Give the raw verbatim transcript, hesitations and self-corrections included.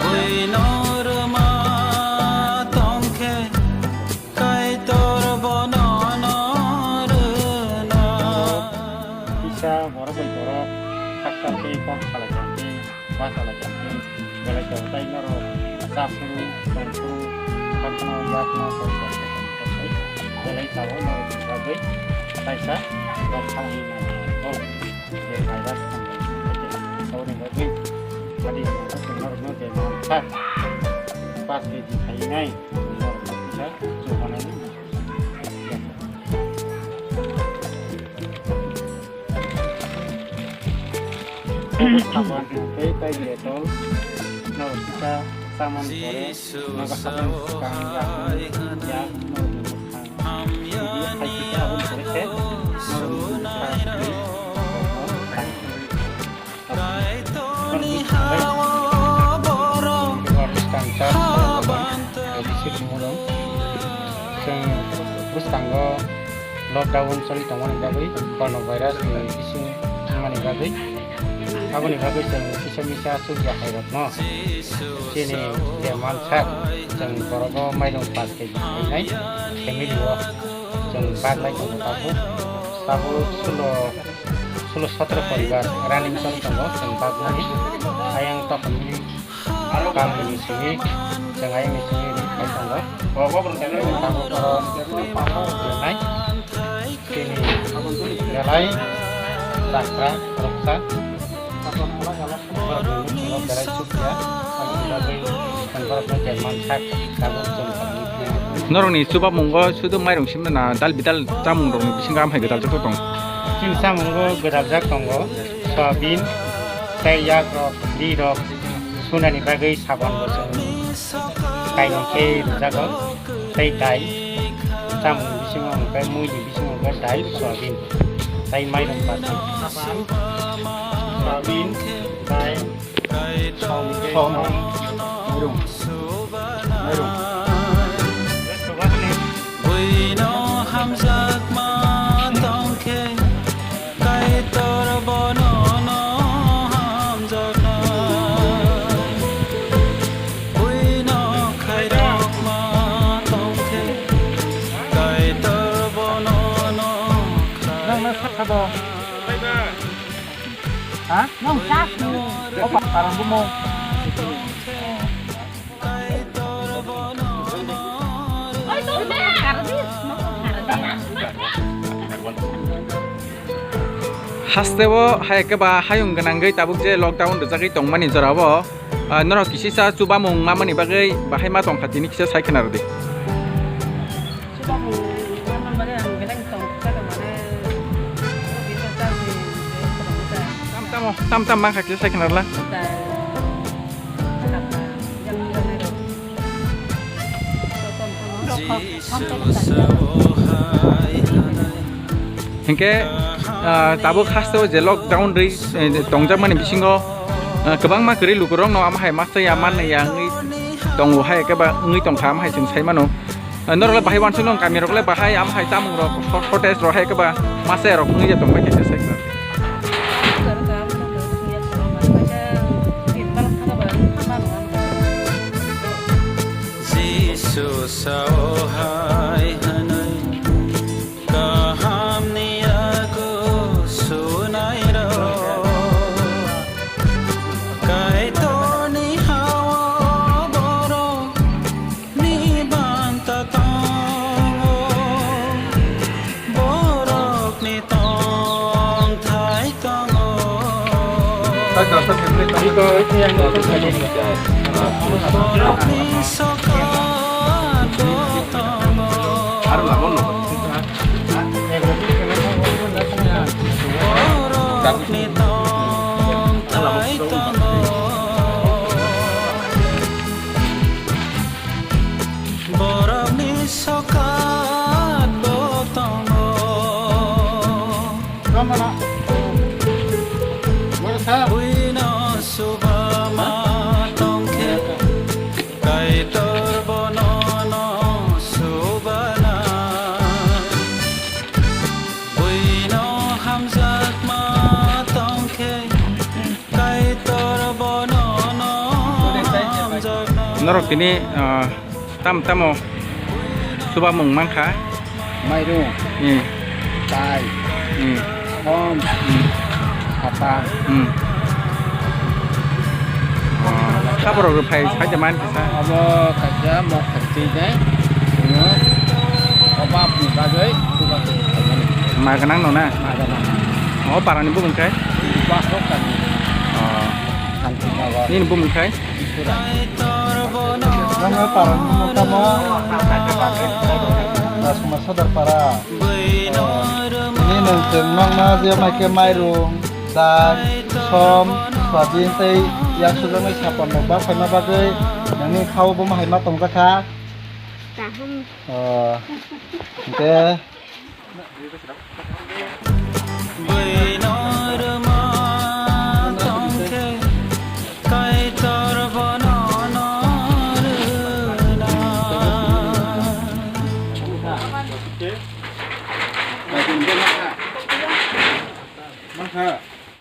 Buino rwma tongkhe Kaitor bono no rwna. Kisa borok bai borok khakchangtwi kok salai tongtwi, ba salai tongtwi, belai tongthai norok chasuru, tongthuru, khakno yakno kok salai tongtwi, belai tabuk norokni bagwi kaisa rok thangwi mano. Je virus aboni bagwi adi norokno je mansa pas keji khainai norokno kisa chubanani. Saban tei tai detol norok kisa saman pore nogo saban kang ya ya norok. Chwng bwskango lockdown choli tongmani bagwi, corona virus ni bising wngmani bagwi, aboni bagwi chwng kisa misa chukya khairokno chini je mansak chwng borogo mairung pas keji khainai family o chwng bak lai tongo tabuk, tabuk sulo sulo sotro poribar running choli tongo chwng bakmani. Ayang tokoni kamini simi chwng ayang ni simi ri khai tongo. Tabuk oro papa rwnai chini belai chakra rwksa. Norokni chubamungo sudu mairung simna na dal bidal chamungrokni bisingo amhai gwdaljak tongo? Chini chamungo gwdaljak tongo soyabin tei yakrok, rirok sunani bagwi sabon bo chwng kainwi khe rwjago tei dai chamungni bisingo hwnkhe muini bisingo hwnkhe dai soyabin tei mairung bati. Soyabin, dai, Som, som, mairum, mairum. Buino hamjakma tongkhe, Kaitor bono no hamjaknai. Buino khairokma tongkhe, Kaitor bono no khairoknai. Ha? Nong chak ni. Opa, parang bumung. Oi, to be. Hasteo hai khe ba hayung gwnangwi tabuk je lockdown rwjagwi tongmani jorao, ah, norok kisisa chubamung mamani bagwi bahai ma tongkha tini kisa sai khna rwdi. Tam tamo, tam tam mangkha kisa sai khna rwla. Hinkhe, ah, tabuk hasteo je lockdown rwi, eh, tongjakmani bisingo, ah, kwbangma kwrwi lukurokno amo hai masa ya manna ya wngwi tongo hai khe ba wngwi tongkha amo hai chwng sai mano. Norok le bahai uansuk nung kami rok le bahai am hai chamung rok shortage rok hai khe ba masa rok wngwi tong bai khe sai. Jisu sao hai hwnwi kaham ni yago sunai rok Kaitor ni hao borok ni banta tongo, borokni tongthai tongo. Borokni sokat bo tongo. Borokni tongthai tongo. Borokni sokat bo tongo. Buino suba ma tongkhe, Kaitor bono no subana. Buino hamjakma tong Norok tini, ah, tam tamo chubamung mankha? Mairung, Hmm. Tai, Hmm. Som, Hmm. Hata. Hmm. Ah, saborok rwphai saida man kisa? Abo kaisa mok khaitwi dai. Chwngno obabni bagwi chuba khaimani. Ma gwnang no na? Ma gwnang. O parani bumung khai? Basrok kami. Oh. Santinagar. Nini bumung khai? Nangno parang nukamo. Rasuma Sodar para. Nini nwng chwng nokno je maikhe mairung, dal, som, soyabin tei yak sujagwi sapan rok bak phaima bagwi nangni khao bo hai ma tongjakha. Kaham. Oh, hwnkhe.